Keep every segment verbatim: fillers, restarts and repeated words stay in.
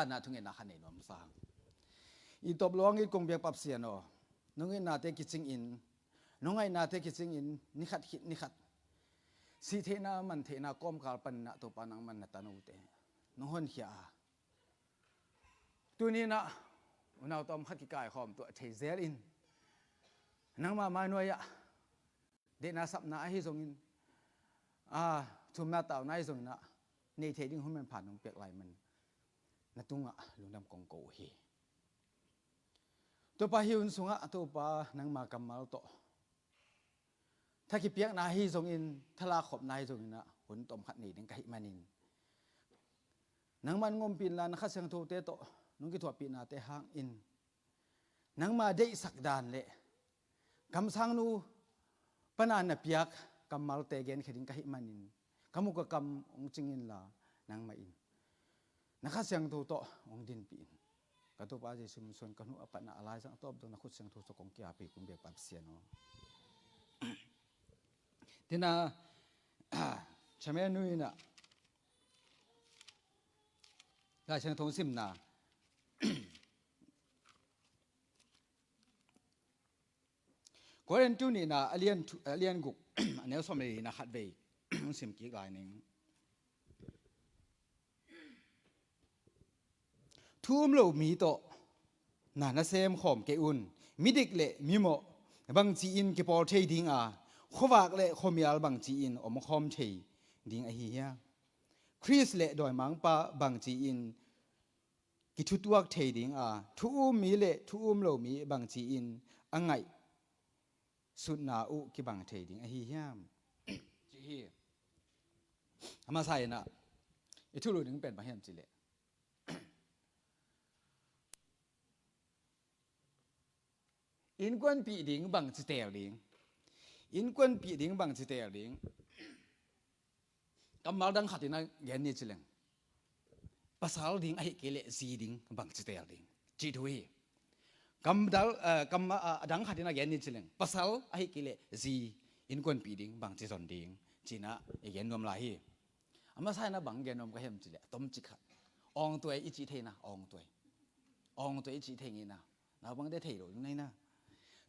na thungetna khat nei nuam sa hang. I tawp luang i kong biak Pasian aw, nong itnate kicingin, nong ngaihnate kicingin, ni khat khit ni khat sih theihna, man theihna kawmkal panin ah Topa nangman na tanu te nong honkhia a, tuni-in ah unau tawm khat kikaikhawm tuah thei zelin nangma mai nuai-ah deihna sapna ahi zongin, a, thumna tauna ahi zongin ah nei thei ding hun manpha nong piak lai man na tungah lungdam kong ko uh hi. Topa, hih hun sungah Topa nangma kammal tawh tha kipiakna ahi zongin, tha lakkhopna ahi zongin ah hun tawm khat nei ding ka hih manin, nangman ngompi inla na Kha Siangthote tawh nong kithuahpihnate hangin nangma deihsak dan le kamsangnu pana na piak kammalte genkhia ding ka hih manin, ka muk ka kam hong cing inla nangmah in na Kha Siangtho tawh hong dinpih in. Ka Topa Jesu min suang ka hnu a patna a laizang a tawp dong na khut siangtho tawh kong ki-ap hi, kong biak Pasian aw. Tina, Chairman nu in ah Lai Siangtho simna Korin tu nihna a lian thu, a lian guk, a neu sawm le lina khat vei hong sim kik lai ning. Thu um lo mi tawh na nasem khawm kei un. Midik le mimawh bangci-in kipawl thei ding a, khuavak le khuamial bangci-in om khawm thei ding ahi hiam? Khrist le dawimangpa bangci-in kithutuak thei ding a, thu um mi le thu um lo mi bangci-in a ngaihsutna uh kibang thei ding ahi hiam? Ci hi. A masa in ah i thulu ding pen bang hiam cih leh, innkuanpih ding bangci teel ding. Innkuanpih ding bangci teel ding. Kammal dang khat in a gen ni ci leng, pasal ding ahih kei leh zi ding bangci teel ding, cih thu hi. Kamdal, eh, kam, ah, dang khat in a gen ni ci leng, pasal ahih kei leh zi, innkuanpih ding bangci zon ding, ci-in ah i gen nuam lai hi. A masa in ah bang gen nuam ka hiam cih leh, a tomcik khat, awngtuai i cih thei na, awngtuai. Awngtuai i cih thei ngei na. Naupangte thei lo ding na hi na.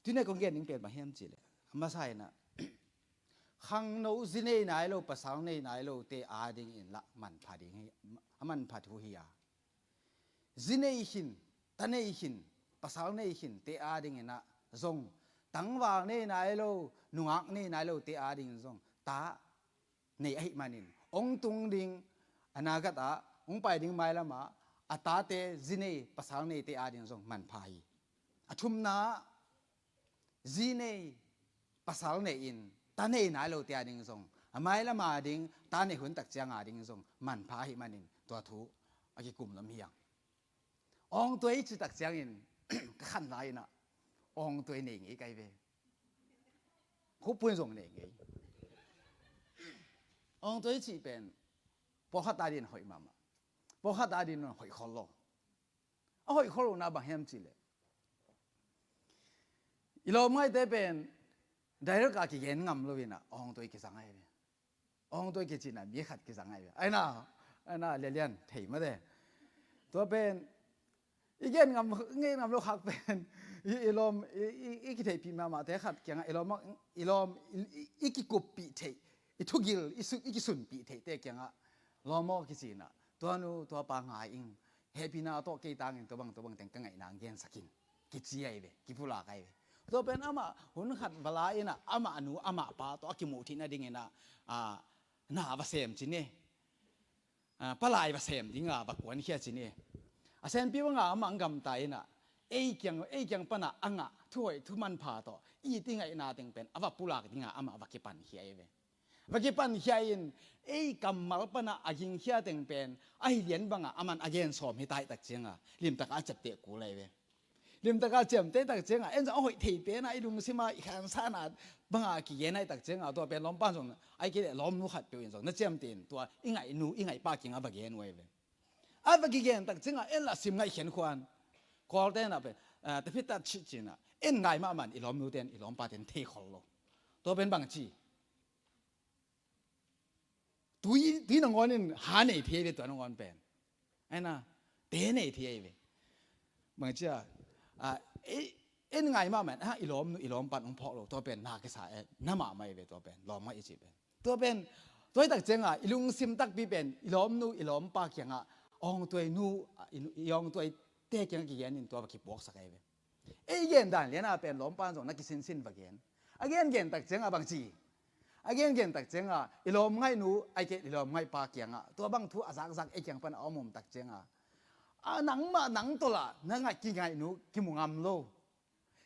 Tuni-a kong gen ding pen bang hiam cih leh, a masa in ah khangno, zi nei nai lo, pasal nei nai lote adingin lah manpha ding hi, a manpha thu hi a. Zi nei khin, ta nei khin, pasal nei khinte adingin ah zong, tangval nei nai lo, nungak nei nai lote adingin zong ta nei ahih manin, hong tung ding, a nagat ah hong pai ding mailam ah a tate zi nei pasal neite ading zong manpha hi. A thumna, zi nei pasal nei in ta nei nai lote ading zong, a mailam ading ta nei hun tak ciang ading zong manpha ahih manin, tua thu a kikum nuam hi hang. Awngtuai i cih tak ciangin ka khan lai in ah awngtuai nei ngei ka hi ve. Khupui zong nei ngei. Awngtuai i cih pen pawlkhat adingin hoih mahmah, pawlkhat adingin hoih khol lo. A hoih khol lohna bang hiam cih leh, i lawmngaihte pen direct a kigen ngam lo in ah awngtuai kizang ahi ve. Awngtuai kici in ah mi khat kizang ahi ve. Ai na, ai na, lianlian thei mate. Tua pen i gen ngam, i gen ngam lo khak pen i, i lawm, i, i, i kitheihpih mahmahte khat kiangah, i lawm, i lawm, i, i, i kikuppih theih, i thugil, i su-, i kisunpih theihte kiangah lawm aw kici in ah, tua nu tua pa ngai ing, hehpihna tawh kei tangin tua bang, tua bang teng ka ngaihna gensak in, kici ahi ve, kipulak ahi ve. Tua pen amah hun khat va la in ah amah nu amah pa tawh a kimuh theih nadingin ah, a, na va sem ci ni. A, palai va sem ding a va kuankhia ci ni. A senpi bang a amah hong gamta in ah ei kiang, ei kiang pan a a ngah thuhoih thumanpha tawh i it i ngaihna teng pen a va pulak ding a amah va kipankhia ahi ve. Va kipankhia in, ei kammal pan a a gingkhia teng pen ahi lian bang a aman a gen sawm hi ta ahih tak ciang a limtak a a ciamteh kul ahi ve. Limtak a ciamteh tak ciang a, en zong a hoih thei pen a i lungsim a i khansana bang a kigen ahih tak ciang a, tua pen lawmpa zong ahih kei leh lawmnu khat peuh in zong na ciamteh in, tua i ngaihnu i ngaihpa kiangah va gen uh ahi ve. A va kigen tak ciang a, en lah sim ngaihkhian khuan. Kawlte in ah pen, ah, taphit ta cih ci in ah, en ngai mahmah in i lawmnute in i lawmpate in thei khol lo. Tua pen bang ci, tui, tui nangawn in ha nei thei ve, tua nangawn pen. Ai na, Te nei thei ahi ve. Bangci a, a, e, en ngai mahmah in, a, i lawmnu i lawmpa'n hong phawk lo, tua pen na kisa e, na mahmah ahi ve, tua pen lawm ngaih i cih pen. Tua pen, tua hi tak ciangah i lungsim takpi pen i lawmnu i lawmpa kiangah, awngtuai nu, a, i, i awngtuai te kiangah kigen in tua va kipuaksak ahi ve. Ei gen dan lian a pen lawmpa'n zong na kisinsin va gen. A gengen tak ciangah bangci, a gengen tak ciangah i lawm ngaihnu, ai ke i lawm ngaihpa kiangah tua bang thu a zakzak ei kiang pan a om om tak ciangah, a, nangmah nang tawh lah na ngaih kingaihnu kimu ngam lo.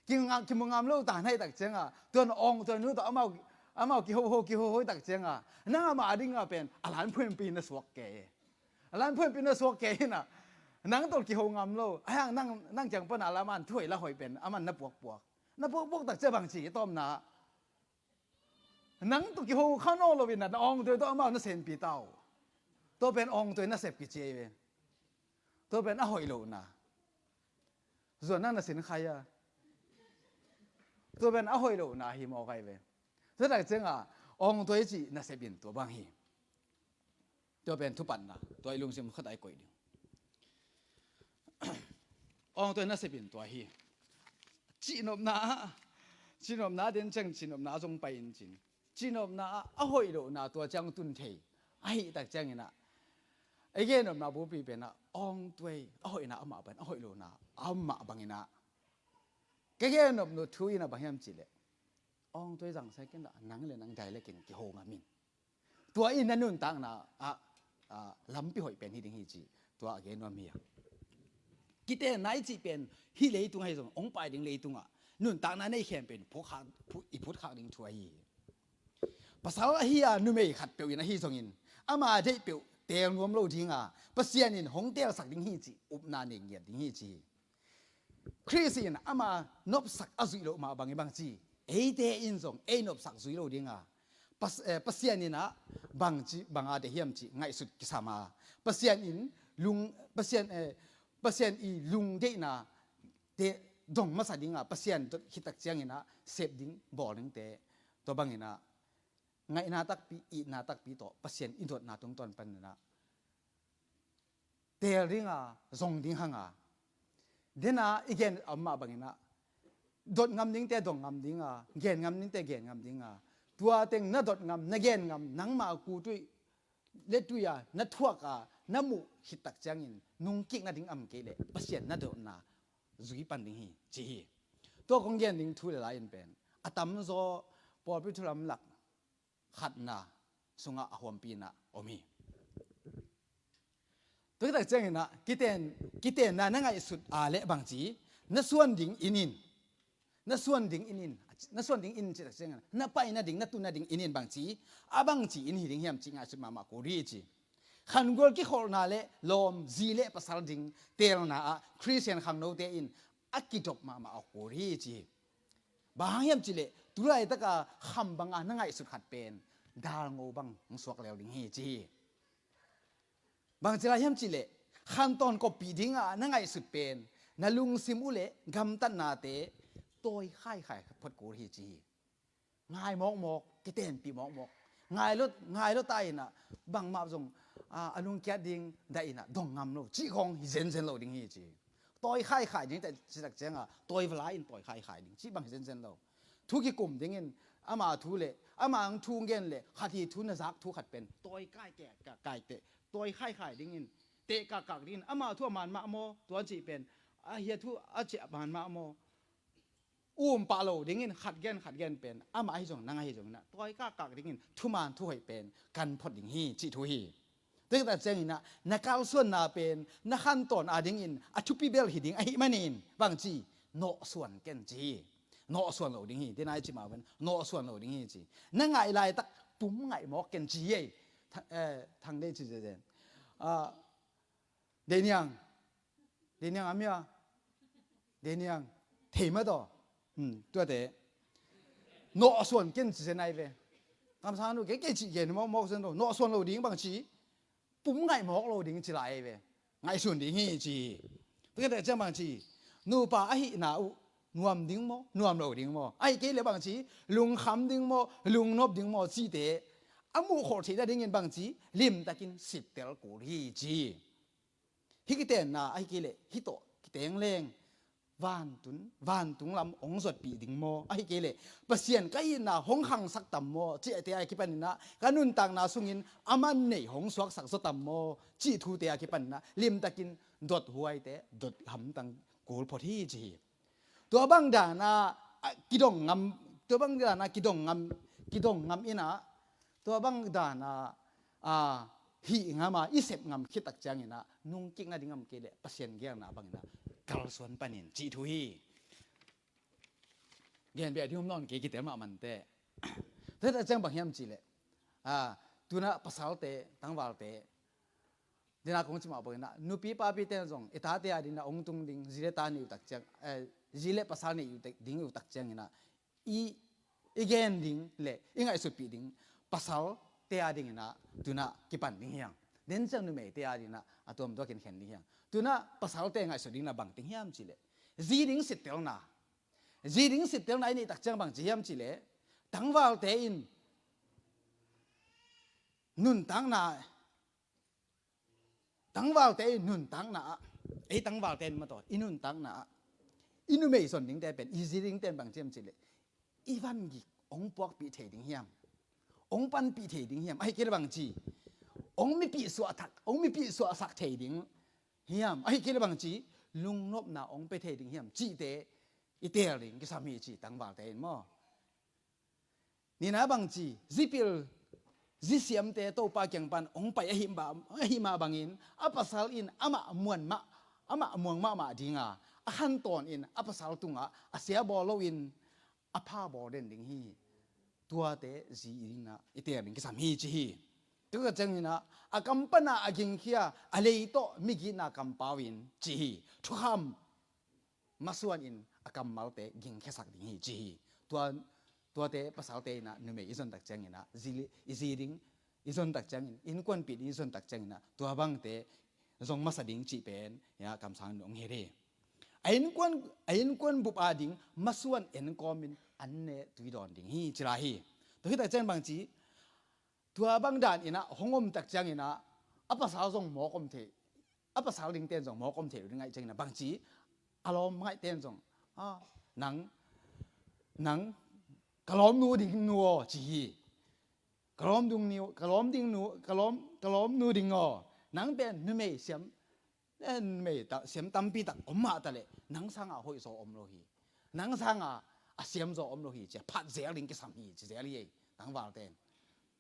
Kinga-, kimu ngam lo ta na hi tak ciangah, tuan awngtuai nu tawh amau, amau kihoho kihoho hi tak ciangah, nang ama dingah pen a lan phuenpi na suak kei. A lan phuenpi na suak kei inah, nang tawh kiho ngam lo. Ahi hang nang, nang kiang pana la man thuhoih la hoih pen aman na puakpuak. Na puakpuak tak ciah bangci i tawmna, nang tawh kiho kha nawn lo inah na awngtuai tawh amau na senpi ta uh. Tua pen awngtuai nasep kici ahi ve. Tua pen a hoih lohna. Zuan nang na sin khai a. Tua pen a hoih lohna hi mawk ahi ve. Tua tak ciangah awngtuai cih nasep in tua bang hi. Tua pen thupatna, tua i lungsim khat ai koih ding. Awngtuai nasep in tua hi. Cihnopna, cihnopna den ciang cihnopna zong pai in cin. Cihnopna a, a hoih lohna tua ciang tun thei. Ahi tak cianginah, ei gen nopna bupi penah awngtuai a hoihna amah bang, a hoih lohna amah banginah, ka gen nopnu thu inah bang hiam cihleh, awngtuai zangsa ken dah, nang le nang dai le ken kiho ngam in. Tua in na nuntakna ah, ah, lampi hoih pen hi ding hi ci, tua a gen nuam hi a. Kitenna i cih pen hih leitung ahi zong, hong pai ding leitungah nuntakna nei khempeuh in phutkhak, phu-, i phutkhak ding thu ahi hi. Pasal ahi a numei khat peuh in ahi zongin ama deih peuh teel nuam lo dinga, Pasian in hong teelsak ding hi cih upna nei ngiat ding hi ci hi. Khrist in ama nopsak a zuih loh mah bangin bangci, eite in zong ei nopsak zui lo dinga, Pas-, eh, Pasian inah bangci, banga deih hiam cih ngaihsut kisam a, Pasian in lung, Pasian, eh, Pasian i lungdeihna te dong masa dinga, Pasian dot khit tak cianginah sep ding, bawl dingte, tua banginah ngaihna takpi, itna takpi tawh Pasian i dotna tungtawn paninah teel dinga, zong ding hanga, dena i gen a om mah banginah, dot ngam dingte dong ngam dinga, gen ngam dingte gen ngam dinga, tua teng na dot ngam, na gen ngam, nangmah a kutuih le tuia na thuaka na muh khit tak ciangin nungkik nading om kei leh Pasian na dotna zui pan ding hi ci hi. Tua kong gen ding thu le lai in pen a tamzaw pawlpi thu lamlak khatna sungah a huampinah om hi. Tua khit tak cianginah kiten, kitenna na ngaihsut a leh bangci, na suan ding inn in, na suan ding inn in, na suan ding inn cih tak cianginah na pai nading, na tun nading inn in bangci, a bangci inn hi ding hiam cih ngaihsut mahmah kul hi ci. Khangual kikholhna le lawm, zi le pasal ding teelna ah Khristian khangnote in a kidop mahmah a kul hi ci hi. Bang hang hiam cihleh, tulaitaka kham banga na ngaihsut khat pen dalngo bang hong suak leu ding hi ci hi. Bang ci lai hiam cihleh, khantawn koppih dinga na ngaihsut pen na lungsim uh le gamtatnate tawi khaikhai phot kul hi ci hi. Ngai mawkmawk, kitenpih mawkmawk. Ngai lo, ngai lo ta inah bangmah zong, a, a lungkiat ding dah inah dong ngam lo cih khawng hi zenzen lo ding hi ci. Tawi khaikhai ding, tak citak cianga tawi va la in tawi khaikhai ding cih bang hi zenzen lo. Thu kikum dingin ama thu le ama ang thu gen le khat hi thu na zak thu khat pen tawi kai ke, ka, kai te, tawi khaikhai dingin teh kakkak dingin ama thu a man mah maw, tua cih pen a hia thu a cih a man mah maw. Um pah lo dingin khat gen khat gen pen amah ahi zong nang ahi zong inah tawi kakkak dingin thuman thuhoih pen kan phot ding hi cih thu hi. Tua khit tak cianginah na kalsuanna pen na khantawn a dingin a thupi bel hi ding ahih manin bangci, nawhsuan ken ci hi. Nawhsuan lo ding hi. Dena i ci mah pen nawhsuan lo ding hi ci. Na ngaih laitak pum ngaih mawk ken ci hi ei. Tha-, eh, Thang Dei ci zezen. Ah, Dei Niang. Dei Niang a mia. Dei Niang. Thei mah tawh. Hmm, tuate. Nawhsuan ken ci zen ai ve. Kamsang nu kei kei ci gen mawk mawk zen tawh. Nawhsuan lo ding bangci, pum ngaih mawk lo ding ci lai ai ve. Ngaihsun ding hi ci hi. Tua khit tak ciang bangci, nupa ahihna uh nuam ding maw, nuam lo ding maw, ahih kei le bangci, lungkham ding maw, lungnop ding maw cihte a muhkholh theih nadingin bangci, limtakin sittel kul hi ci hi. Hih kitenna ahi kei leh hih tawh kiteng leng vantun, vantung lam hong zuatpih ding maw? Ahi kei leh Pasian ka itna hong khangsak tam maw? Cihte a kipanin ah ka nuntakna sungin a man neih hong suaksak zaw tam maw? Cih thute a kipanin ah limtakin dothuaite, dot hamtang kul phot hi ci hi. Tua bang dan a, a, kidong ngam, tua bang dan a kidong ngam, kidong ngam in ah, tua bang dan a, a, hih ngam a, i sep ngam khit tak ciangin ah, nungkik nading ngam kei leh Pasian geelna bangin ah kalsuan panin cih thu hi. Gen bia ding om nawn kei, kitel mah mante. Tua tak ciang bang hiam cih leh, a, tu-in ah pasalte, tangvalte, dina kong ci mah bangin ah, nupi papi ten zong i tate a dingin ah hong tung ding, zi le ta nei uh tak ciang, eh, zi le pasal nei uh tak, ding uh tak ciangin ah, i, i gen ding le i ngaihsutpih ding pasalte a dingin ah tu-in ah kipan ding hiam? Den ciang numeite a dingin ah a tuamtuam in khen ding hiam? Tu-in ah pasalte ngaihsut dingin ah bang ding hiam cih leh, zi ding sittelna, zi ding sittelna i neih tak ciang bang ci hiam cih leh, tangvalte in nuntakna, tangvalte i nuntakna ah, ei tangvalte in mataw, i nuntakna ah i numei zon dingte pen, i zi dingte in bang ci hiam cih leh, i vangik hong puakpih thei ding hiam? Hong panpih thei ding hiam? Ahi kei leh bang ci, hong mipih suahsak, hong mipih suahsak thei ding hiam? Ahi kei leh bang ci, lungnopna hong pia thei ding hiam? Cihte i teel ding kisam hi ci, tangvalte in maw. Nihna bang ci, zipil, zisiamte Topa kiang pan hong pai ahi mah, ahi mah bangin, a pasal in amah muan mah, amah muang mahmah ding a, a khantawn in a pasal tungah a sia bawl loin a pha bawl den ding hi. Tuate zi dingin ah i teel ding kisam hi ci hi. Tua tak ciangin ah, a kam pan a a gingkhia, a lei tawh migitna kampau in ci hi. Thukham masuan in a kammalte gingkhiasak ding hi ci hi. Tua, tuate pasalte in ah numei i zon tak ciangin ah, zi, i zi ding i zon tak ciangin, innkuanpih ding i zon tak ciangin ah, tua bangte zong masa ding cih pen, ya, kamsang in hong hilh hi. A innkuan, a innkuan bup a ding masuan en kawmin an ne tui dawn ding hi ci lai hi. Tua hi tak ciangin bang ci, tua bang dan in ah hong om tak ciangin ah, a pasal zong mawk om thei, a pasal dingte in zong mawk om thei lo ding ahih ciangin ah bang ci, a lawm ngaihte in zong, a, nang, nang ka lawmnu ding nu aw ci hi. Ka lawm ding nu, ka lawm ding nu, ka lawm, ka lawmnu ding aw, nang pen numei siam, eh, numei ta, siam tampi tak om mah ta leh, nang sangin hoih zaw om lo hi. Nang sangin a siam zaw om lo hi ci-a phat zel ding kisam hi ci zel hi ei, tangvalte in.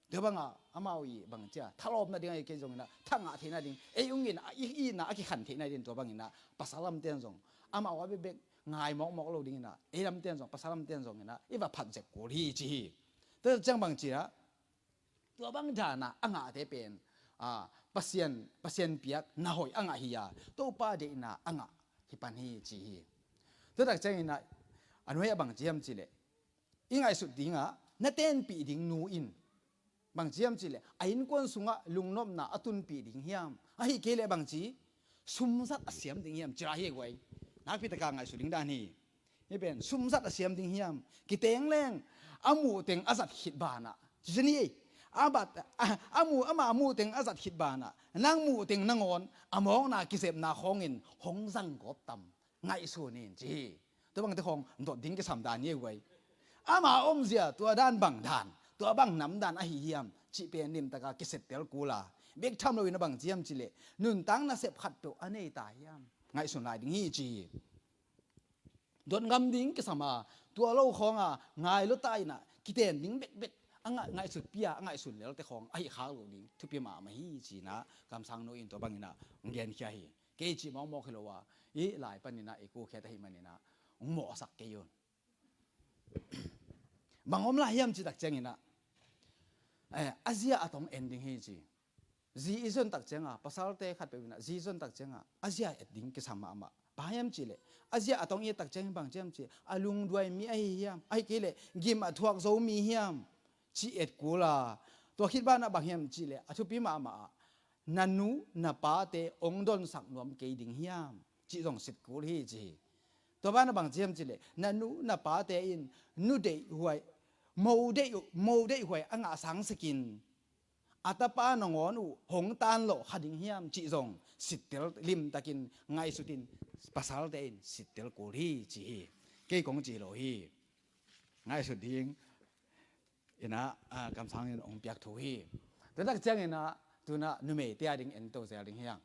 Tua bangin amau i bang ci-a, thalawpna ding ahi kei zongin ah, thangah theihna ding, ei ung in a, i, i itna a kikhan theihna ding, tua bangin ah pasal lamte in zong amau a bekbek ngai mawkmawk lo dingin ah, ei lamte in zong, pasal lamte in zongin ah i va phat zek kul hi ci hi. Tua ciang bang ci-a, tua bang dan a a ngahte pen, a, Pasian, Pasian piak na hoih a ngah hi a, Topa deihna a ngah hi pan hi ci hi. Tua tak ciangin ah, a nuai ah bang ci hiam cih leh, i ngaihsut ding a na tenpih ding nu in bang ci hiam cih leh, a innkuan sungah lungnopna a tunpih ding hiam? Ahi kei leh bang ci, sumzat a siam ding hiam ci lai hi guai. Nakpi takin ngaihsut ding dan hi. Hih pen sumzat a siam ding hiam? Kiteng leng a muh teng a zat khit banah, ci ni ei, a bat, a, a muh, amah muh teng a zat khit banah, nang muh teng nangawn a mawkna kizepna khawngin hong zanggawp tam, ngaihsun in ci hi. Tua bangte khawng dot ding kisam dan hi guai. Ama omzia tua dan bang dan, tua bang nam dan ahi hiam cih pen limtakin kisettel kul a, bek tham loin a bang ci hiam cih leh, nuntak nasep khatpeuh a nei ta hiam, ngaihsun lai ding hi ci hi. Dot ngam ding kisam a, tua lo khawng a ngai lua ta in ah, kiten ding bekbek a ngai, ngaihsut pia, a ngaihsun lelte khawng ahi khak lo ding thupi mahmah hi ci-in ah kamsang nu in tua bangin ah hong genkhia hi. Kei cih mawkmawk hi lo a, i lai panin ah i kukhiat ahih manin ah hong mawhsak kei un. Bang om lai hiam cih tak ciangin ah, eh, a zia a tong en ding hi ci. Zi i zon tak ciangin, pasalte khatpeuh in ah zi zon tak ciangin a zia et ding kisam mahmah. Bang hiam cih leh, a zia a tong i et tak ciangin bang ci hiam cih leh, a lungduai mi ahi hiam, ahi kei leh gim a thuak zo mi hiam cih et kul a, tua khit banah bang hiam cih leh a thupi mahmah ah, na nu na pate hong donsak nuam kei ding hiam cih zong sit kul hi ci hi. Tua banah bang ci hiam cih leh, na nu na pate in nu deihhuai, mo deih, mo deihhuai a ngah sangsekin a tapa nangawn uh hong tanlawh kha ding hiam cih zong sittel limtakin ngaihsutin pasalte in sittel kul hi ci hi. Kei kong ci lo hi. Ngaihsut ding inah, ah, kamsang in hong piak thu hi. Tutak cianginah tunah numeite a ding en to zel ding hiang.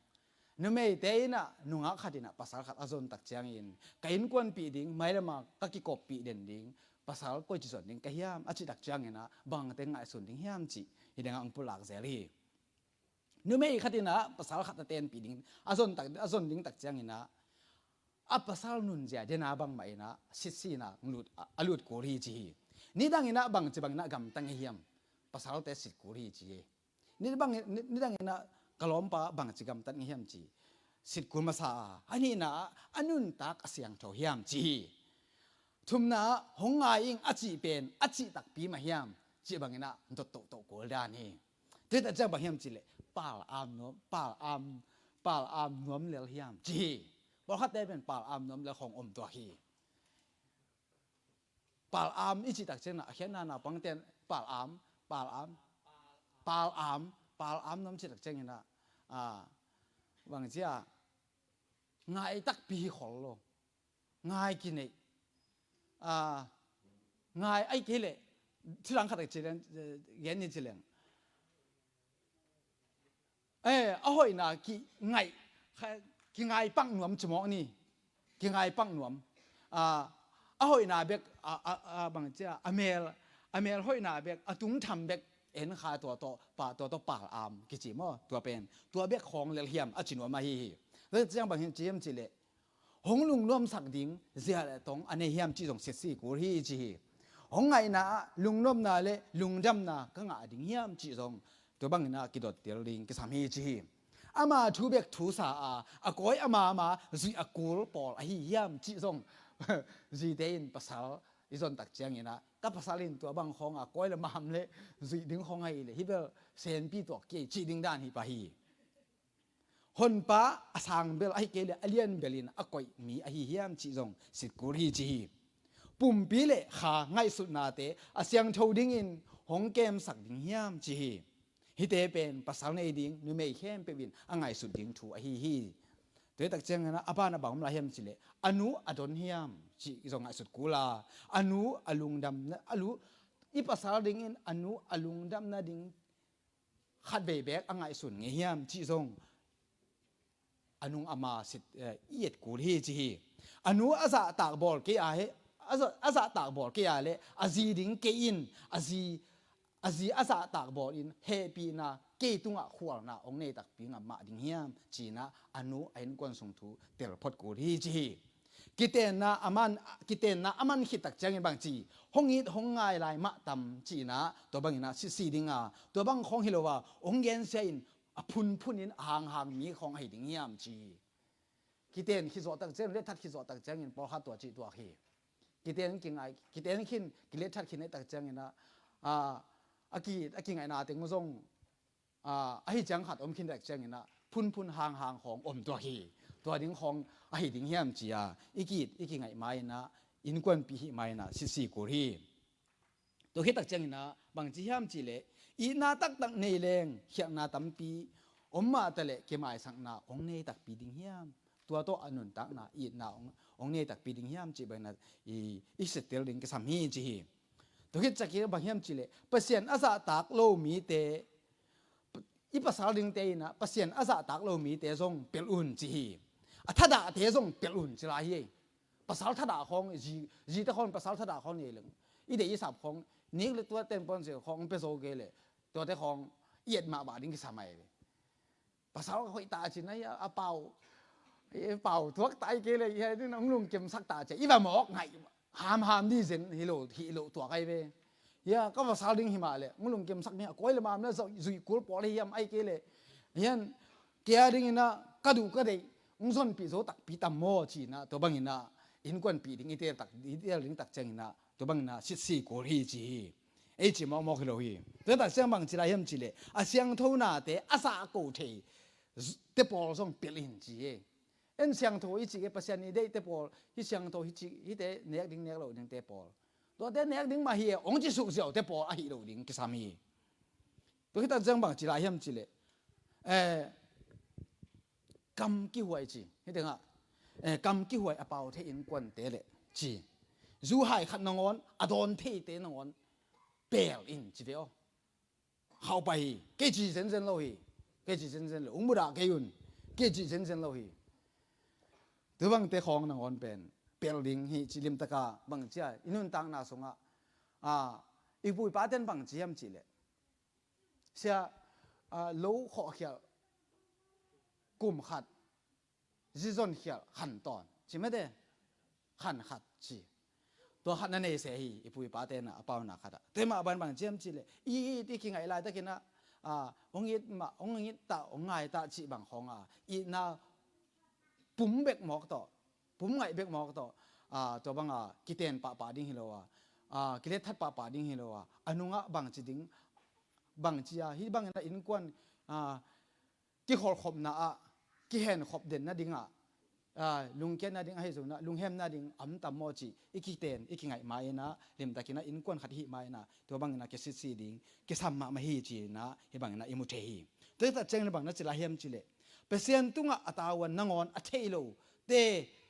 Numeite inah nungak khat inah pasal khat a zon tak ciangin ka innkuanpih ding, mailama ka kikoppih den ding, pasal koici zon ding ka hiam a cih tak cianginah bangte ngaihsun ding hiam cih hi dingah hong pulak zel hi. Numei khat inah pasal khat a tenpih ding a zon tak, a zon ding tak cianginah a pasal nunzia dena bangmah inah sitsi inah lut, a lut kul hi ci hi. Nidang inah bangci bang inah gamta ngei hiam? Pasalte sit kul hi ci hi. Nidang, ni, nidang inah ka lawmpa bangci gamtat ngei hiam ci. Sit kul masa a, a nihna a nuntak a siangtho hiam ci hi. Thumna hong ngai ing a cih pen a cih takpi mah hiam cih bang inah dot tohtoh kul dan hi. Tuita ciang bang hiam cih leh pal am nuam, pal am, pal am nuam lel hiam ci hi. Pawlkhatte pen pal am nuam lel khawng om tuak hi. Pal am i cih tak ciangin ah a khiatna naupangte in pal am, pal am, pal am, pal am nuam cih tak ciangin ah, ah, bang ci a, ngai takpi hi khol lo. Ngai kineih. Ah, ngai ai kei leh thudang khat a ci leng, eh, gen ni ci leng. Eh, a hoihna kingaih, kha-, kingai pang nuam ci mawk ni. Kingai pang nuam. Ah, a hoihna bek, a, a, a bang ci a, a mel, a mel hoihna bek, a tungtham bek en kha tua tawh, pa, tua tawh pal am kici maw, tua pen. Tua bek khawng lel hiam a ci nuam ahi hi. Tua ciang bang hiam ci hiam cih leh hong lungnuamsak ding zia le tong a nei hiam cih zong sitsi kul hi ci hi. Hong ngaihna ah lungnuamna le lungdamna ka ngah ding hiam cih zong tua bangin ah kidot tel ding kisam hi ci hi. Ama thu bek thu sa a, a kawi ama ama zuih a kul pawl ahi hiam cih zong zite in pasal i zon tak ciangin ah ka pasal in tua bang khawng a kawi le mam le zuih ding khawng ahi leh hi bel senpi tuak kei cih ding dan hi pah hi. Honpa a sang bel ahi kei leh a lian belin a koih mi ahi hiam cih zong sit kul hi ci hi. Pumpi le kha ngaihsutnate a siangtho dingin hong kemsak ding hiam ci hi. Hihte pen pasal nei ding numei khempeuh in a ngaihsut ding thu ahi hi. Tua hi tak ciangin ah a ban a bang om lai hiam cih leh a nu a don hiam cih zong ngaihsut kul a, a nu a lungdamna, a lu, i pasal dingin a nu a lungdamna ding khatvei beek a ngaihsun ngei hiam cih zong a nung ama sit, eh, i et kul hi ci hi. A nu a zahtak bawl kei a he, a za-, a zahtak bawl kei a le a zi ding kei in a zi, a zi a zahtak bawl in hehpihna kei tungah khualna hong nei takpi ngam mah ding hiam ci-in ah a nu a innkuan sung thu tel phot kul hi ci hi. Kitenna a man, kitenna a man khit tak ciangin bang ci, hong it hong ngai lai mah tam ci-in ah tua bangin ah sitsi ding a, tua bang khawng hi lo a hong gensia in a phunphun in a hanghang mi khawng ahi ding hiam ci. Kiten khit zawh tak ciangin, letthat khit zawh tak ciangin pawlkhat tua cih tuak hi. Kiten kingai, kiten khin kiletthat khin tak ciangin ah, a, a ki, a kingaihna teng zong a, ahi ciang khat om khin tak ciangin ah phunphun hanghang khawng om tuak hi. Tua ding khawng ahi ding hiam ci a i ki, i kingaih ma-in ah innkuanpih hih ma-in ah sitsi kul hi. Tua khit tak ciangin ah bang ci hiam cih leh itna taktak nei leng khialhna tampi om mah ta leh kimaisakna hong nei takpi ding hiam? Tua tawh a nuntakna itna hong, hong nei takpi ding hiam cih bangin ah i, i sittel ding kisam hi ci hi. Tua khit ciang bang hiam cih leh Pasian a zahtak lo mite, i pasal dingte in ah Pasian a zahtak lo mite zong pelh un ci hi. A thadahte zong pelh un ci lai hi. Pasal thadah khawng, zi, zite khawng pasal thadah khawng nei leng i deih i sap khawng nik le tua ten pon zi khawng pe zo kei leh tuate khawng i et mahmah ding kisam ahi ve. Pasal hoih ta cin ahi a, a pau, a pau tuak ta ahi kei leh i hai din hong lungkimsak ta cia i va mawk ngaih hamham di zen hi lo, hi lo tuak ahi ve. Hia ka pasal ding hi mah leh hong lungkimsak mi a kawi le mam le zuih kul pawl ahi hiam ahi kei leh hian kei a dingin ah ka duh ka deih hong zonpih zo takpi tam maw ci-in ah tua bangin ah innkuanpih ding i teel tak, i teel ding tak ciangin ah tua bangin ah sitsi kul hi ci hi. Ei ci mawkmawk hi lo hi. Tua tak ciang bang ci lai hiam cih leh a siangtho nate a zahko thei te pawl zong pelh in ci hi. En siangtho i cih kei Pasian i deihte pawl hi siangtho hi cih hite nek ding nek lo dingte pawl. Tuate nek ding mah hi e hong ci suk ziaute pawl ahi lo ding kisam hi. Tua khit tak ciang bang ci lai hiam cih leh, eh, kam kihuai ci. Hih tengah, eh, kam kihuai a pau thei innkuante leh ci. Zu hai khat nangawn, a dawn theite nangawn pel in ci ve aw. Khauh pah hi. Kei ci zenzen lo hi. Kei ci zenzen lo. Ung mudah kei un. Kei ci zenzen lo hi. Tua bangte khawng nangawn pen pel ding hi ci. Limtaka bang ci a, i nuntakna sungah, a, i pu i pate'n bang ci hiam cih leh, sia, a, lo khawhkhialh kum khat, zizon khialh khan tawn ci mete, khan khat ci. Tua khat na nei se hi, i pu i pate'n a pauna khat ah. Tua mah bang bang ci hiam cih leh, i it i kingaih laitakin ah, a, hong it mah, hong it ta, hong ngai ta cih bang khawng a, itna pum bek mawk tawh, pum ngaih bek mawk tawh, a, tua bang a kiten pahpah ding hi lo a, a, kilet that pahpah ding hi lo a, a nungah bang ci ding, bang ci a, hih bangin a innkuan, a, kikholhkhopna ah, kihenkhop den nading ah, a, lungkiat nading ahi zongin ah, lunghem nading om tam maw cih i kiten, i kingaih ma-in ah, limtakin ah innkuan khat i hih ma-in ah, tua bangin ah kisitsi ding kisam mahmah hi ci-in ah, hih bangin ah i mu thei hi. Tua tak ciangin bang na ci lai hiam cih leh, Pasian tungah a tavuan nangawn a thei lote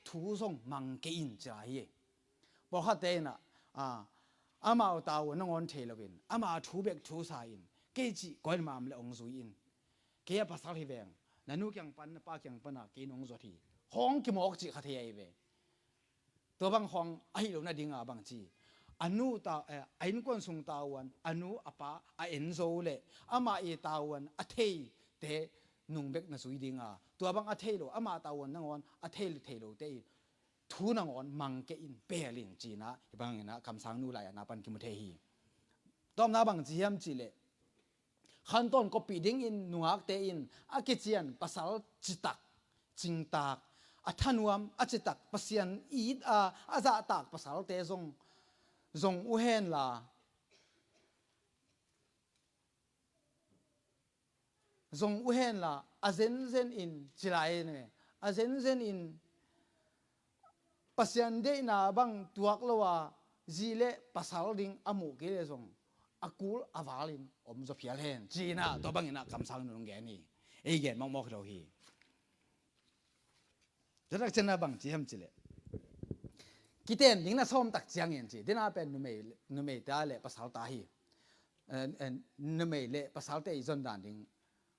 thu zong mang kei in ci lai hi. Pawlkhatte in ah, a, amau tavuan nangawn thei loin, ama thu bek thusa in, kei cih koi in mah om leh hong zui in. Kei a pasal hi veng, na nu kiang pan, na pa kiang pan a kei nong zuat hi, khawng kimawk cih kha thei ahi ve. Tua bang khawng ahi lo nading a bang ci, a nu ta, eh, a innkuan sung tavuan, a nu a pa a en zo leh, amah i tavuan a theite nung bek na zui ding a, tua bang a thei lo, amah tavuan nangawn a thei, thei lote i thu nangawn mang kei in, pel in ci-in ah, hih bangin ah kamsangnu lai-atna pan kimu thei hi. Tawpna bang ci hiam cih leh, khantawn koppih dingin nungakte in a kician pasal citak, cingtak, a thanuam, a citak, Pasian it a, a zahtak pasalte zong, zong uh henla, zong uh henla, a zenzen in ci lai in, a zenzen in Pasian deihna bang tuak lo a, zi le pasal ding a muh kei leh zong, a kul a valin om zaw phial hen ci-in ah, tua bangin ah kamsangnu in hong gen hi. Ei gen mawkmawk hi lo hi. Tua tak ciangin ah bang ci hiam cih leh, kiten ding na sawm tak ciangin ci, tua pen numei, numei ta le pasal ta hi. Eh, eh, numei le pasalte i zon dan ding,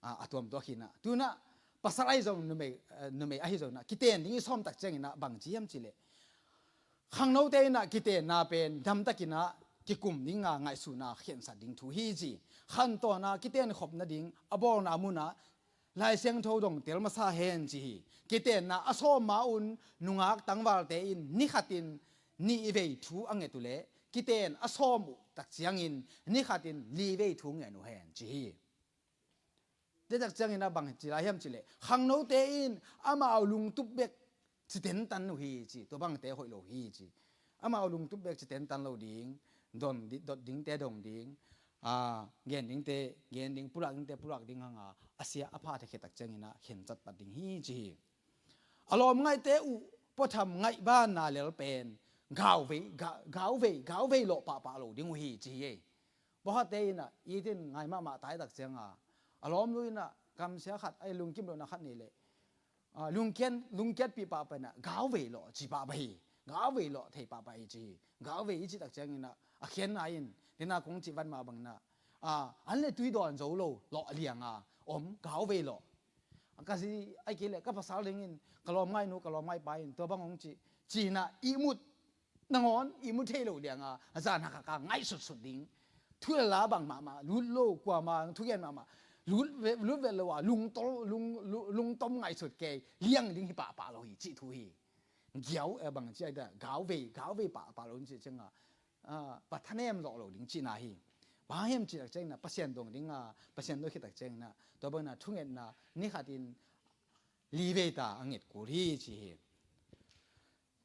a, a tuamtuak hi-in ah. Tu-in ah pasal ahi zong numei, eh, numei ahi zongin ah, kiten ding i sawm tak ciangin ah bang ci hiam cih leh, khangnote in ah kitenna pen damtakin ah kikum ding a, ngaihsutna khensat ding thu hi ci. Khantawn a kiten khop nading a bawlna mun ah Lai Siangtho dong tel masa hen ci hi. Kitenna a sawm ma-un nungak tangvalte in ni khatin nih vei thu a nget uh leh, kiten a sawm uh tak ciangin ni khatin li vei thu ngen uh hen ci hi. Tua tak ciangin ah bang ci lai hiam cih leh, khangnote in amau lungtup bek ci tentan uh hi ci, tua bangte hoih lo hi ci. Amau lungtup bek ci tentan lo ding, don di-, dot dingte dong ding, a, gen dingte gen ding, pulak dingte pulak ding hang a, a sia a pha thei khit tak ciangin ah khentat pat ding hi ci hi. A lawmngaihte uh puatham ngaihbanna lel pen gauvei, ga-, gauvei, gauvei lawh pahpah lo ding uh hi ci hi. Pawlkhatte in ah, i tin ngai mahmah tai tak ciang a, a lawmnu in ah kamsia khat, a lungkim lohna khat nei leh, a, lungkiat, lungkiatpih pahpah in ah gauvei lawh ci pahpah hi. Gauvei lawh thei pahpah hi ci hi. Gauvei i cih tak ciangin ah, a khiatna in, tua in ah kong cih vat mah bangin ah, a, an le tui dawn zo lo lawh liang a om, gauvei lawh. Ka zi ahih kei leh ka pasal dingin, ka lawmngaihnu, ka lawmngaihpa in tua bang hong ci ci-in ah ihmut nangawn, ihmu thei lo liang a, a zan hakhak a ngaihsutsut ding. Thu le la bang mahmah lut lo, kuama thugen mahmah lut ve-, lut vet lo a, lungtol, lung, lung, lungtom ngaihsut kei liang ding hi pahpah lo hi cih thu hi. Giau, eh, bang ci a, gauvei, gauvei pahpah lo hi cih ciang a, a, pa thanem zawh lo ding cihna hi. Bang hiam cih tak ciangin ah, Pasian dong ding a, Pasian dong khit tak ciangin ah, tua bangin ah thungetna ni khatin li vei ta a nget kul hi ci hi.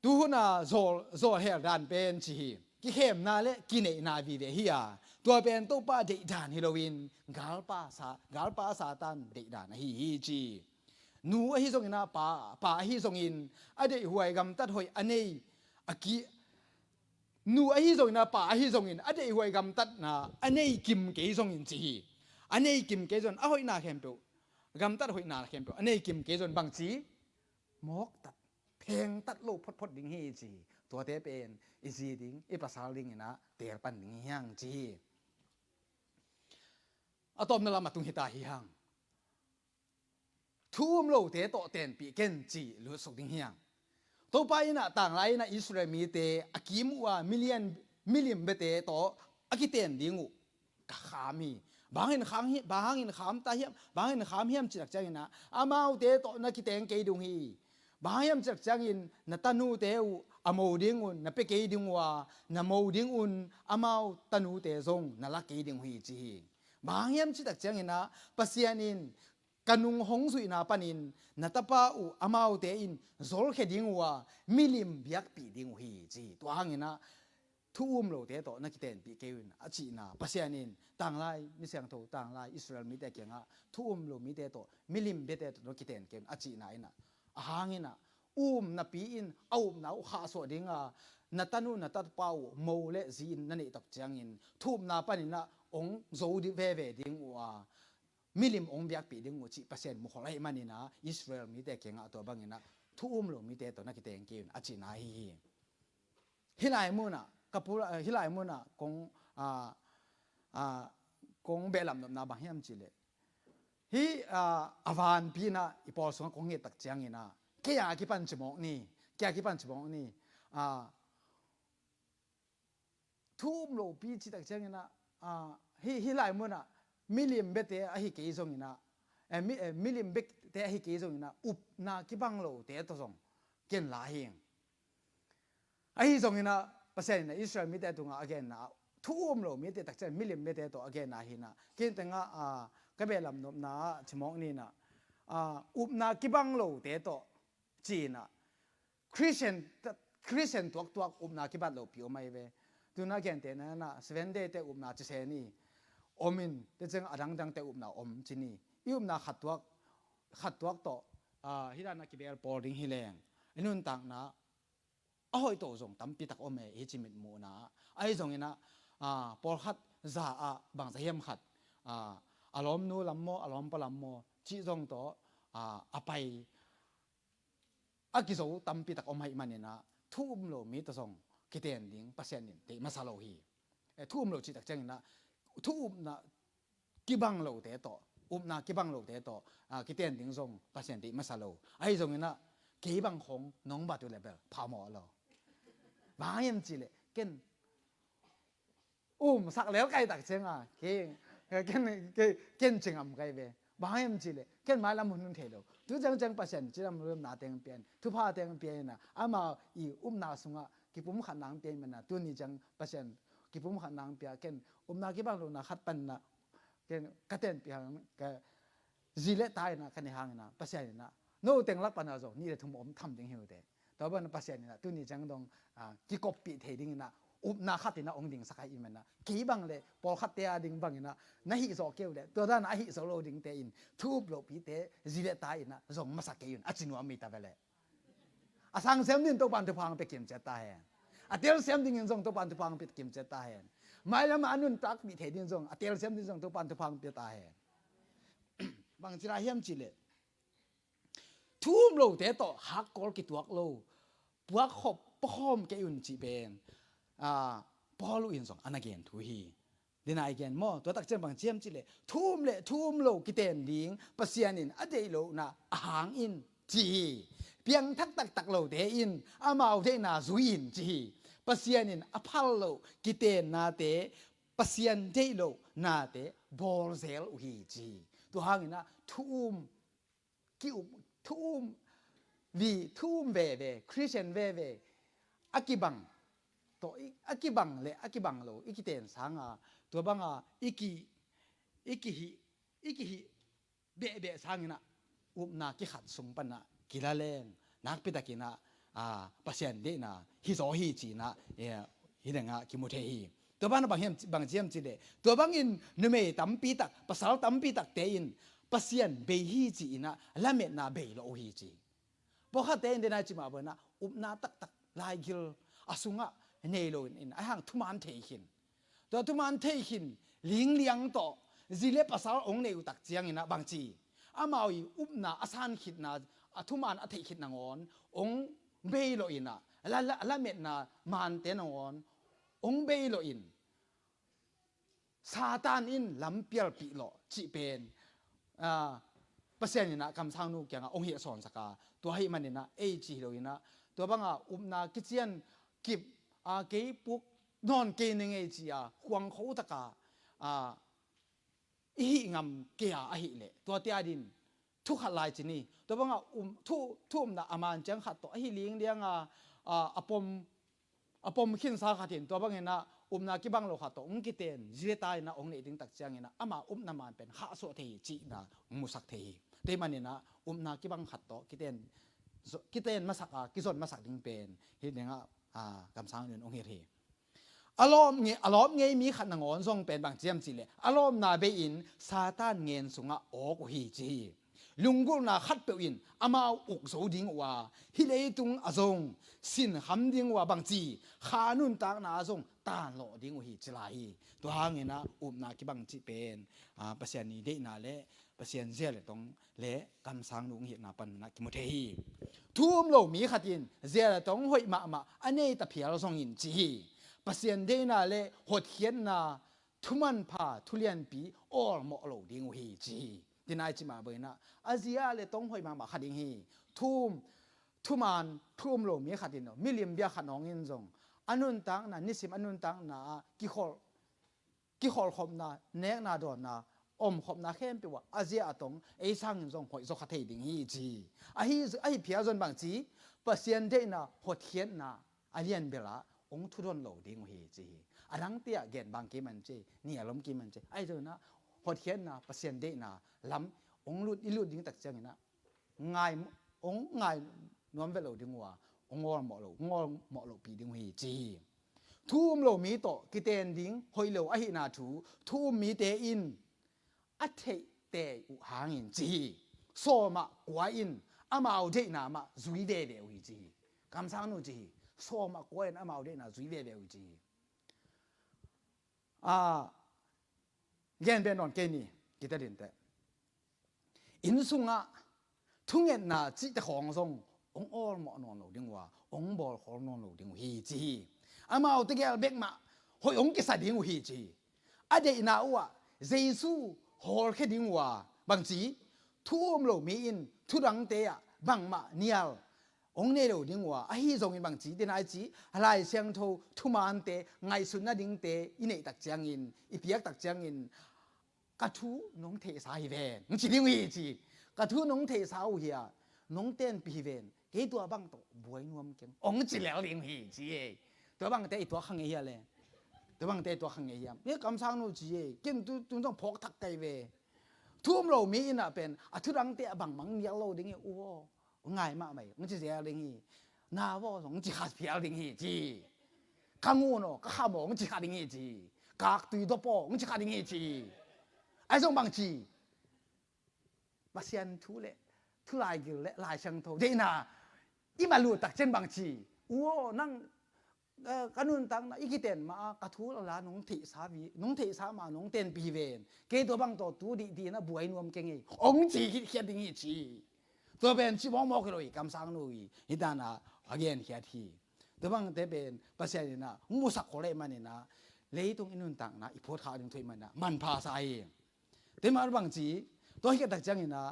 Tuhun a zawl, zawl hel dan pen ci hi. Kikhemna le kineihna vive hi a, tua pen Topa deih dan hi loin galpa sa-, galpa Satan deih dan ahi hi ci. Nu ahi zongin ah, pa, pa ahi zongin a deihhuai gamtat hoih a nei, a ki, nu ahi zongin ah, pa ahi zongin a deihhuai gamtatna a nei kim kei zongin ci hi. a nei kim kei zong a hoihna khempeuh, gamtat hoihna khempeuh a nei kim kei zong bangci mawktat, phengtat lo photphot ding hi ci. Tuate pen i zi ding, i pasal dingin ah teel pan ding hi hang ci hi. A tawpna lam a tung hita hi hang. Thu um lote tawh tenpih ken ci lutsuk ding hi hang. Topa in ah tanglai in ah Israel mite a kim uh a milian, milim biate tawh a kiten ding uh ka kham hi. Bang hangin kham hi, bang hangin kham ta hiam, bang hangin kham hiam cih tak ciangin ah amaute tawh na kiteng kei ding uh hi. Bang hang hiam cih tak ciangin na tanute uh a mo ding un na pia kei ding uh a, na mo ding un amau tanute zong na la kei ding uh hi ci hi. Bang hang hiam cih tak ciangin ah Pasian in ka nung hong zuihna panin na tapa uh amaute in zolkhia ding uh a, milim biakpih ding uh hi ci hi. Tua hangin ah thu um lote tawh na kitenpih kei un a cihna, Pasian in tanglai mi siangtho, tanglai Israel mite kiangah thu um lo mite tawh, milim biate tawh na kiten kei un a cihna in ah, a hangin ah um napi in a upna uh khahsuah ding a, na tanu na tapa uh mo le zi in na neih tak ciangin thu upna panin ah hong zo ding veve ding uh a, milim hong biakpih ding uh cih Pasian mukhol ahih manin ah Israel mite kiangah tua bangin ah thu um lo mite tawh na kiteng kei un a cihna ahi hi. Hih lai munah ka pul, hih lai munah kong, ah, ah, kong behlap nopna bang hiam cih leh, hih, ah, a vanpi in ah i pawl sungah kong nget tak ciangin ah kei a kipan ci mawk ni, kei a kipan ci mawk ni. Ah, thu um lopi cih tak ciangin ah, ah, hih, hih lai munah milim biate ahi kei zongin ah, eh, mi, eh, milim biate ahi kei zongin ah upna kibang lote tawh zong ken la hi. Ahi zongin ah Pasian in ah Israel mite tungah a genna ah thu um lo mite tak ciang milim biate tawh a genna hi in ah, ken tengah, ah, ka behlap nopna ah ci mawk ni in ah, ah, upna kibang lote tawh ci in ah, Christian, Christian tuaktuak upna kibat lopi om ahi ve. Tuna gentehna in ah Seven Day te upna ci se ni. Om in, tua ciang a dangdang te upna om ci ni. I upna khat tuak, khat tuak tawh, ah, hih dan a kibel pawl ding hi leng, i nuntakna a hoih to zong tampi tak om e, i ci mitmuhna ah. Ahi zongin ah, ah, pawlkhat za ah bangza hiam khat, ah, a lawmnu lam maw, a lawmpa lam maw cih zong tawh, ah, a pai a kizo tampi tak om ahih manin ah thu um lo mi tawh zong kiten ding Pasian in deih masa lo hi. Eh, thu um lo cih tak ciangin ah thu upna kibang lote tawh, upna kibang lote tawh, ah, kiten ding zong Pasian deih masa lo. Ahi zongin ah kei bang khong nong bat uh leh bel phamawh lo. Bang hiam cih leh ken umsak lel kai tak ciang a, kei, ken, kei, ken ci ngam kai ve. Bang hiam cih leh ken mailam hun hun thei lo. Tu ciangciang Pasian cidam lumna teng pia in, thupha teng pia in ah, amau i upna sungah kipumkhatna hong pia in ah, tuni ciang Pasian kipumkhatna hong pia, ken upna kibang lohna khat pan in ah, ken ka tenpih hang, ka zi le ta in ah ka neih hangin ah, Pasian in ah no teng lak pan ah zong nih le thum om tham ding hi uh teh. Tua bangin ah Pasian in ah tuni ciang dong, ah, kikoppih thei dingin ah upna khat in ah hong dingsak ahih manin ah, kei bang le pawlkhatte a ding bangin ah na hih zawh kei uh leh, tua dan a hih zo lo dingte in thu up lohpite zi le ta in ah zong masa kei un a ci nuam hi ta ve leh. A sang siam dingin Topa'n thupha hong pia kimciat ta hen. A tel siam dingin zong Topa'n thupha hong pia kimciat ta hen. Mailam ah a nuntakpih thei dingin zong, a tel siam dingin zong Topa'n thupha hong pia ta hen. Bangci lai hiam cih leh, thu um lote tawh hakkawl kituak lo, puakkhop, puakhawm kei un cih pen, ah, Paul in zong a na gen thu hi. Dena i gen maw, tua tak ciang bang ci hiam cih leh, thu um le thu um lo kiten ding Pasian in a deih lohna a hang in ci hi. Piangthak taktak lote in amau deihna zui in ci hi. Pasian in a phal loh kitennate, Pasian deih lohnate bawl zel uh hi ci hi. Tua hangin ah thu um ki-up, thu um vi, thu um veve, Christian veve a kibang tawh, a kibang le a kibang lo i kiten sanga, tua banga i ki, i kihih, i kihih behbeh sangin ah upna kikhat sung pan ah kila leng nakpi takin ah, ah, Pasian deihna hi zaw hi ci-in ah, eh, hi ding ah kimu thei hi. Tua bang bang hiam, bang ci hiam cih leh, tua bangin numei tampi tak, pasal tampi takte in Pasian bei hi ci-in ah lametna bei lo uh hi ci. Pawlkhatte in dena i cih mah bangin ah upna taktak laigil a sungah nei lo in, in a hang thuman thei khin. Tua thuman thei khin lingliang tawh Zi le pasal hong neih uh tak ciangin ah bangci, amau i upna a san khitna, a thuman a theih khit nangawn hong bei lawh in ah, la, la, lametna mante nangawn hong bei lawh in, Satan in lam pialpih lawh cih pen, ah, Pasian in ah kamsangnu kiangah hong hilhsawnsak a, tua ahih manin ah ei ci hi lo in ah, tua bangah upna kician kip, ah, kei puk nawn kei ning ei ci a, khuang kho tak a, ah, i hih ngam kei a ahih leh, tuate adin thu khat lai ci ni. Tua bangah um, thu, thu upna a man ciang khat tawh ahi lingliang a, ah, a pom, a pom khinsa khat in tua bangin ah upna kibang lo khat tawh hong kiten, zi le ta in ah hong neih ding tak ciangin ah ama upna man pen khahsuah thei hi cihna hong musak thei hi. Tua ahih manin ah upna kibang khat tawh kiten, kiten masak a, kizon masak ding pen hih dingah, ah, kamsangnu in hong hilh hi. A lawm ngei, a lawm ngei mi khat nangawn zong pen bang ci hiam cih leh, a lawmna bei-in Satan ngen sungah awk uh hi ci hi. Lunggulhna khatpeuh in amau uk zo ding uh a, hih leitung a zong sinkham ding uh a, bangci kha nuntakna ah zong tanlawh ding uh hi ci lai hi. Tua hangin ah upna kibang cih pen, ah, Pasian i deihna le Pasian zia le tong le kamsangnu hong hilhna panin ah kimu thei hi. Thu um lo mi khat in zia le tong hoih mahmah a nei ta phial zongin ci hi. Pasian deihna le hotkhiatna thumanpha thulianpi awlmawh lo ding uh hi ci hi. Tua nai ci mah bangin ah a zia le tong hoih mahmah kha ding hi. Thu um, thuman thu um lo mi khat in, milim bia khat nawngin zong a nuntakna, nisim a nuntakna ah kikholh, kikholhkhopna, nekna dawnna, omkhopna khempeuh ah a zia a tong ei sangin zong hoih zaw kha thei ding hi ci hi. Ahi, ahi phial zong bangci, Pasian deihna hotkhiatna a lianbel ah hong thudon lo ding uh hi ci hi. A dangte ah gen bang kei man ci, nial om kei man ci. Ahi zongin ah hotkhiatna, Pasian deihna lam hong lut, i lut ding tak ciangin ah ngai, hong ngai nuam vet lo ding uh a, hong awlmawh lo, hong awlmawh lohpih ding uh hi ci hi. Thu um lo mi tawh kiten ding hoih lo ahihna thu thu um mite in a theihte uh hangin ci hi. Sawm ah kua in amau deihna mah zui veve uh hi ci hi. Kamsangnu ci hi. Sawm ah kua in amau deihna zui veve uh hi ci hi. Ah, gen pen nawn kei ni, kita dinteh. Inn sungah thungetna cihte khawng zong hong awlmawh nawn lo ding uh a, hong bawlkhawl nawn lo ding uh hi ci hi. Amaute gel bek mah hoih hong kisa ding uh hi ci hi. A deihna uh ah Jesu hawlkhia ding uh a, bangci thu um lo mi in thudangte ah bangmah nial hong nei lo ding uh a, ahi zongin bangci, tua nai ci, Lai Siangtho thumante ngaihsutna dingte i neih tak ciangin, i piak tak ciangin, ka thu nong theihsa hi ven, hong ci ding uh hi ci. Ka thu nong theihsa uh hi a, nong tenpih hi ven, kei tua bang tawh buai nuam keng, hong ci lel ding uh hi ci e. Tua bangte i tuak kha ngei hia le? Tua bangte i tuak kha ngei hiam? Ni kamsangnu ci e, ken tu, tu zong phawk thak kei ve. Thu um lo mi in ah pen a thudangte ah bangmah nial lo ding hi uh aw. Ngai mahmah hi, hong ci zel ding hi. Nau aw, hong ci kha phial ding hi ci. Ka ngun aw, ka kham aw, hong ci kha ding hi ci. Kaktui dop aw, hong ci kha ding hi ci. Ahi zong bangci, Pasian thu le thu laigil le Lai Siangtho deihna i mah lut tak ciang bangci, u aw, nang, eh, ka nuntakna i kiten mah a, ka thu lala nong theihsa hi, nong theihsa mah nong tenpih hi ven, kei tua bang tawh tu dihdih in a buai nuam keng hi, hong ci khitkhiat ding hi ci. Tua pen ci mawkmawk hi lo hi, kamsangnu hi, hih dan a a genkhiat hi. Tua bangte pen Pasian in a hong musak khol ahih manin a, leitung i nuntakna i phuat khak ding thu ahih manin a manpha sa hi. Tua ahih manin bangci, tua hi khit tak ciangin a,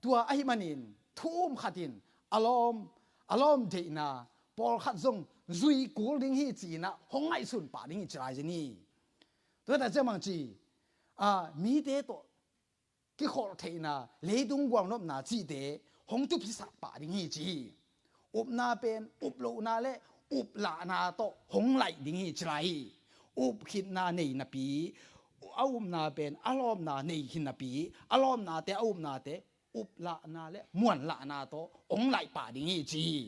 tua ahih manin thu um khat in a lawm, a lawm deihna pawlkhat zong zui kul ding hi ci-in a hong ngaihsun pah ding hi ci lai zen hi. Tua hi tak ciang bangci, a, mite tawh kikholh theihna, leitung gualnopna cihte hong thupisak pah ding hi ci hi. Upna pen up lohna le up lahna tawh hong laih ding hi ci lai hi. Up khitna nei napi, a upna pen a lawmna nei hi napi, a lawmnate a upnate up lahna le muan lahna tawh hong laih pah ding hi ci hi.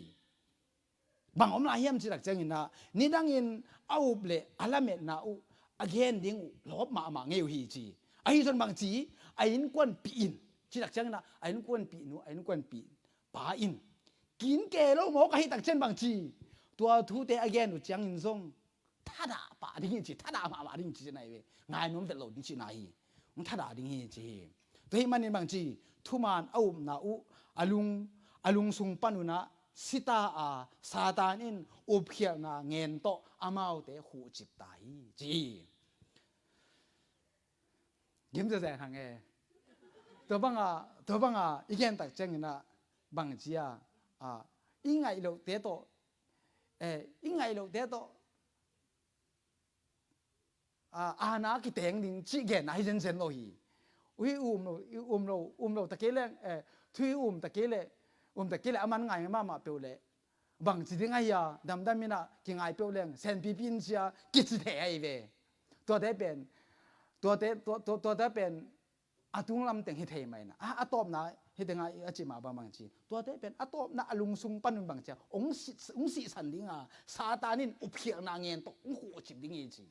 Bang om lai hiam cih tak ciangin a, nidangin a up le a lametna uh a gen ding uh lawp mahmah ngei uh hi ci. Ahi zong bangci, a innkuanpih in cih tak ciangin a, a innkuanpih nu, a innkuanpih pa in kin ke lo mawk ahi tak ciang bangci, tua thute a gen uh ciangin zong thadah pah ding hi ci, thadah mahmah ding ci nai ve. Ngai nuam vet lo ding cihna hi. hong thadah ding hi ci hi. Tua hih manin bangci, thuman a upna uh, a lung, a lungsung pan unah sita a, Satan in upkhialhna ngen tawh amaute khuhcip ta hi ci hi. Gim zezen hang e. Tua banga, tua banga i gen tak cianginah bangci a, a, i ngaih lohte tawh, eh, i ngaih lohte tawh, a, aana kiteng ding cih genna hi zenzen lo hi. Ui um lo, i um lo, um lo ta kei leng, eh, thui um ta kei leh, um ta kei leh a man ngai mahmah peuh leh bangci ding ahi a, damdam inah kingai peuh leng senpipi in cia kici thei ahi ve. Tuate pen, tuate, tua, tua, tuate pen a tunglam teng hi thei mah inah, a, a tawpna hi tengah a cih mah bangbang ci. Tuate pen a tawpna a lungsung panun bangcia hong si, hong sihsan dinga, Satan in upkhialhna ngen tawh hong khuhcip ding hi ci.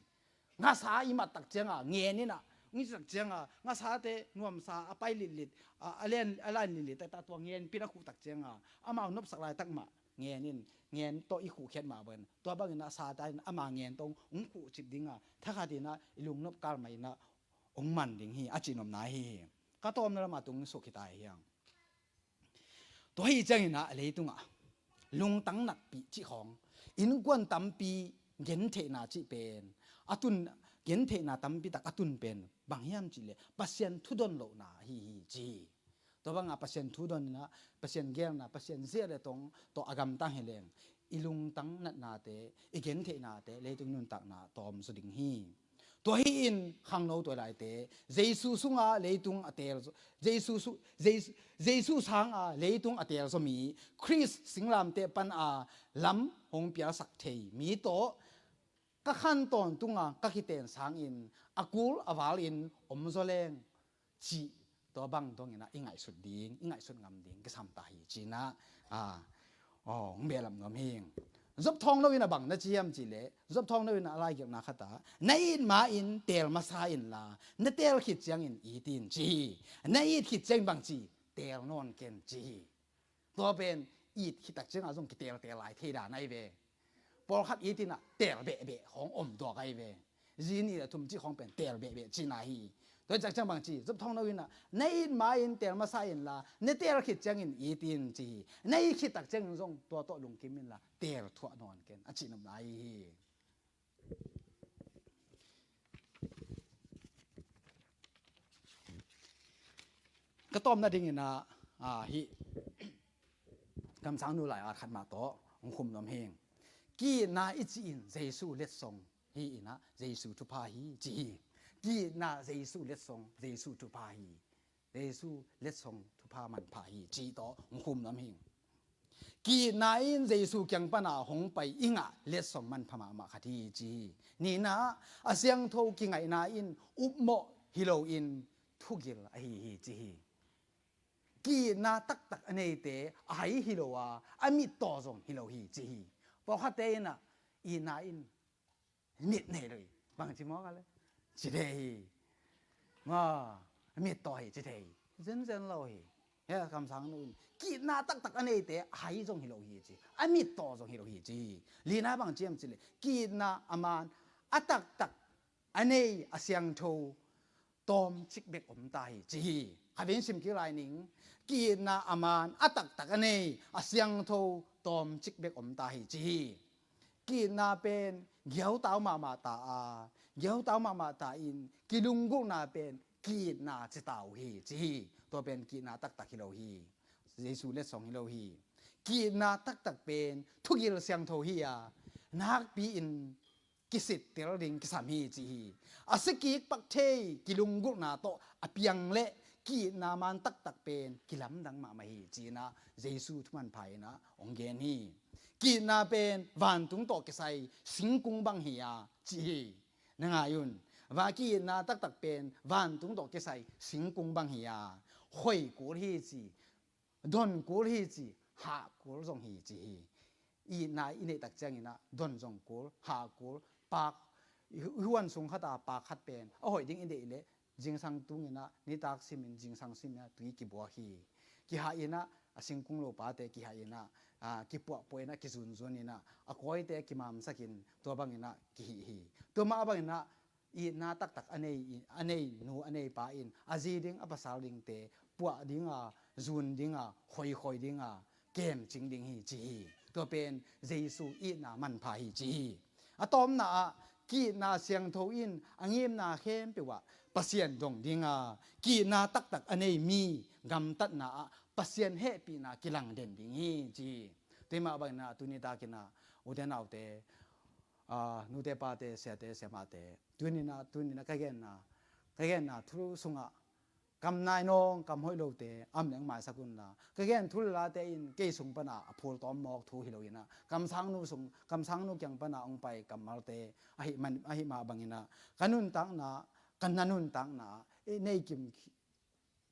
Ngasa i mat tak cianga ngen inah, hong i tak cianga, ngasate nuamsa a pai litlit, a, a len, a lan litlit taktak tua ngen pin a khuh tak cianga, amau nopsak laitak mah ngen in, ngen tawh i khuhkhiat mah bangin, tua bangin a Satan in ama ngen tawh hong khuhcip dinga, thakhat inah i lungnop kal mah inah hong man ding hi, a cihnopna hi hi. Ka tawmna lamah tung suk hi ta hi hiang. Tua hi cianginah leitungah lungtang nakpih cih khawng, innkuan tampi gentheihna cih pen a tun, gentheihna tampi tak a tun pen bang hiam cihleh Pasian thudon lohna hi hi ci hi. Tua banga Pasian thudon inah, Pasian gelna, Pasian ziah le tong tawh a gamtang hi leng, i lungtang natnate, i gentheihnate leitung nuntakna tawm zaw ding hi. Tua hi in khangno tua laite, Jesu sunga leitung a teel zaw, Jesu su, Jesu, Jesu sanga leitung a teel zaw mi, Khrist singlamteh pana lam hong pialsak thei mi tawh ka khan tawntunga ka kiten sangin a kul a valin om zaw leng cih tua bang donginah i ngaihsut ding, i ngaihsut ngam ding kisam ta hi cinah, a, aw, hong behlap nuam hi. Job Thawng Lo inah bang na ci hiam cihleh, Job Thawng Lo inah a laigelhna khatah, na it ma-in teel masa inla, na teel khit ciangin it in ci hi. Na it khit ciangin bangci, teel nawn ken ci hi. Tua pen it khit tak ciangah zong kiteelteel lai thei dan ahi ve. Pawlkhat it inah teel behbeh khawng om tuak ahi ve. Zin it a thum cih khawng pen teel behbeh cihna hi. Tua hi tak ciang bangci, Job Thawng Lo inah, na it ma-in teel masa inla, na teel khit ciangin it in ci hi. Na it khit tak ciangin zong tua tawh lungkim inla, teel thuah nawn ken, a cihnopna ahi hi. Ka tawmna dinginah, a, hih kamsangnu lai-at khat mah tawh hong khum nuam hing. Ki-itna i cih in Jesu letsong hi inah, Jesu thupha hi ci hi. Ki-itna Jesu letsong, Jesu thupha hi. Jesu letsong thupha manpha hi cih tawh hong khum nuam hing. Ki-itna in Jesu kiang pana hong pai i ngah letsong manpha mahmah khat hi ci hi. Nihna, a siangtho kingaihna in upmawh hi loin thugil ahi hi ci hi. Ki-itna taktak a neite a hai hi lo a, a mittaw zong hi lo hi ci hi. Pawlkhatte inah itna in mit nei lo hi. Bangci mawk a le ci thei hi. Ma, mittaw hi ci thei hi. Zenzen lo hi. He kamsangnu in ki-itna taktak a neite a hai zong hi lo hi ci, a mittaw zong hi lo hi ci hi. Lina bangci hiam cihleh, ki-itna a man a taktak a nei a siangtho tawmcik bek om ta hi ci hi. Khavei in sim kik lai ning. Ki-itna a man a taktak a nei a siangtho tawmcik bek om ta hi ci hi. Ki-itna pen giautau mahmah ta a, giautau mahmah ta in kilunggulhna pen ki-itna cita uh hi ci hi. Tua pen ki-itna taktak hi lo hi. Jesu letsong hi lo hi. Ki-itna taktak pen thugil siangtho hi a, nakpi-in kisittel ding kisam hi ci hi. A sikik pak thei kilunggulhna tawh a piang leh ki-itna man taktak pen kilamdang mahmah hi ci-inah Jesu thumanpha inah hong gen hi. Ki-itna pen vantung tawh kisai singkung bang hi a ci hi. Na ngai un. Va, ki-itna taktak pen vantung tawh kisai singkung bang hi a, khoi kul hi ci, don kul hi ci, hah kul zong hi ci hi. Itna i neih tak cianginah don zong kul, hah kul, paak, i huan sung khata paak khat pen a hoih ding i deih leh zingsang tunginah nitak simin zingsang siminah tui kibuak hi. Kihah inah a singkung lopate kihah inah, a, kipuahpuah inah kizunzun inah a kawite kimamsakin tua banginah kihih hi. Tua mah banginah itna taktak a nei, a nei nu a nei pa in a zi ding a pasal dingte puah dinga, zun dinga, khoikhoi dinga, kemcing ding hi ci hi. Tua pen Jesu itna manpha hi ci hi. A tawpna ah ki-itna siangtho in a ngimna khempeuh ah Pasian dong dinga, ki-itna taktak a nei mi gamtatna ah Pasian hehpihna kilang den ding hi ci hi. Tua mah bangin ah tuni takin ah ute naute, aa, nute pate, siate siamate, tuni-in ah, tuni-in ah ka genna, ka genna thu sungah kam nai nawng, kam hoih lote a om leng maisak unla, ka gen thu le late in kei sung pana a phultawm mawk thu hi loin ah, kamsangnu sung, kamsangnu kiang pana hong pai kammalte ahi man, ahi mah bangin ah, ka nuntakna, ka na nuntakna i nei kim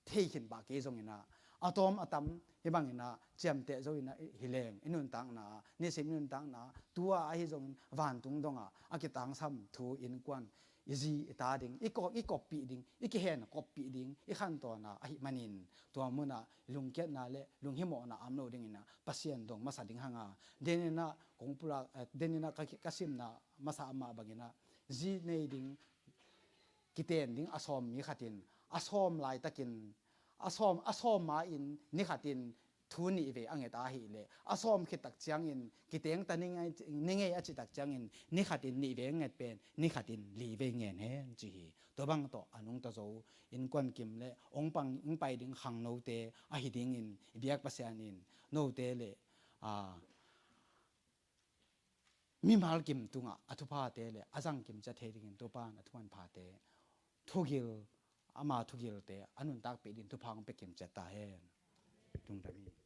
thei khin pah kei zongin ah, a tawm a tam hih bangin ah ciamteh zo in ah hi leng, i nuntakna, nisim i nuntakna, tua ahi zongin vantung dongah a kitangsam thu, innkuan, i zi i ta ding, i kop, i koppih ding, i kihen koppih ding i khantawn a, ahih manin tua munah lungkiatna le lunghimawhna a om lo dingin ah Pasian dong masa ding hang a, denin ah kong pulak, eh, denin ah ka, ka simna masa mah bangin ah zi nei ding, kiten ding a sawm mi khatin a sawm laitakin, a sawm, a sawm ma-in ni khatin thu nih vei a nget ahih leh, a sawm khit tak ciangin kitengta ni ngei, ni ngei a cih tak ciangin ni khatin nih vei a nget pen ni khatin li vei ngen hen ci hi. Tua bang tawh a nungta zo innkuan kim le hong pang, hong pai ding khangnote ahi dingin i biak Pasian in note le, aa, mimal kim tungah a thuphate le a zang kim ciat thei dingin Topa'n a thumanphate, thugil, ama thugilte a nuntakpih ding thupha hong pia kim ciat ta hen. Lungdam hi.